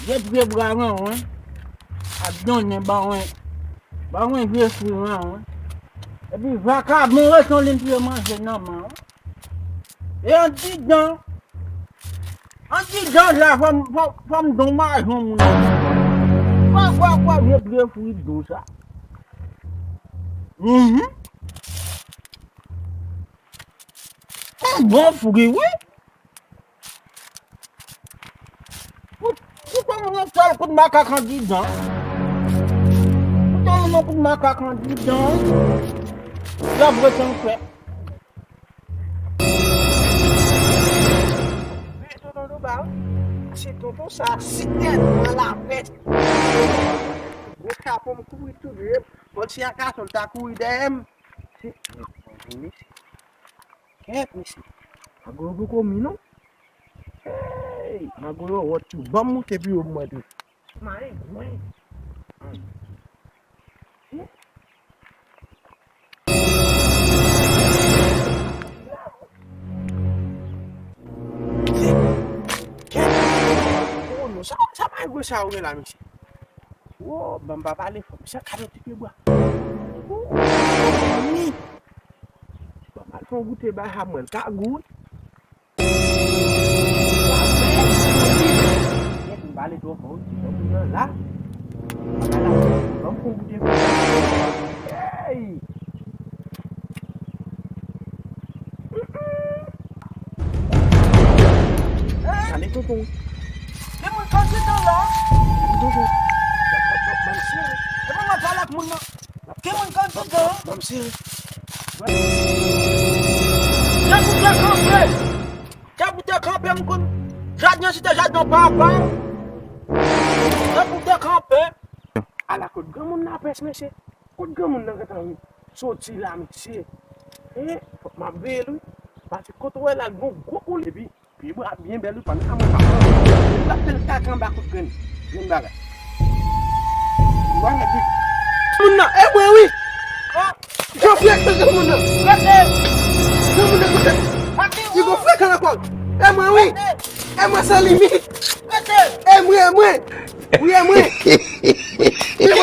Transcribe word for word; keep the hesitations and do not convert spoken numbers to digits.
Vye pye bwa ran wi. Ap donnen ba wen. Ba wen vye fwi ran wi. Epi vakabon ret yon lin pye manje nan men wi. E antidan, antidan la fò m, fò, fò m don majon moun nan. Kwa, kwa, kwa, vye, vye fwi dou sa. Mhm. Yon bon fwi, wi. Pou, pou fè moun yon sèl kout makak andidan. Pou fè moun yon kout makak andidan. Y ap ret an pè. Men tonton Doba, se tonton sa, si tèlman lapès. Gwo kapon m kouri tou dwèt. Bon, si a gason ta kouri dèyè m. Se, mesye. Kèt, mesye. Magoyo poko mi non. Hey, magoyo wòt tou. Ban m moute pi wo pou mwen tou. Mare mwen. Kèt. Oh, non, sa, sa pa gwo sa ou gen la, mesye. Wo, ban m pa pale fò. Misye kado ti pye bwa. Wi. Ban m al fè yon goute bay Hamwèl. Ka gou wi. Kèt, m pale twò fò wi. Ti fò tou nan la. Ban m fè yon goute. Hey! Ale tonton. Gen moun k andidan la. Tonton. Ban m sere. E mwen m ap pale ak moun nan. Gen moun k andidan. Ban m sere. Depi w te kanpe. Depi w te kanpe, m konn. Jaden an, se te jaden papa w. Depi w te kanpe. Ala kot granmoun nan pès, mesye. Kot granmoun nan gentan soti la, mesye? E, fòk m ap veye l, wi. Paske kote w wè l la, l gen yon gwo koulè, epi pye bwa byen bèl, wi, pandan a mwen pa pran. L ap fè l kaka anba kout grenn. Grenn bagay. Bwa nèg, wi. Moun nan, e mwen, wi. Jan frekan granmoun nan. Granmoun nan, kote? Li gon frekan ankò. E mwen, wi. E mwen, san limit. E mwen, e mwen. Wi, e mwen. E mwen,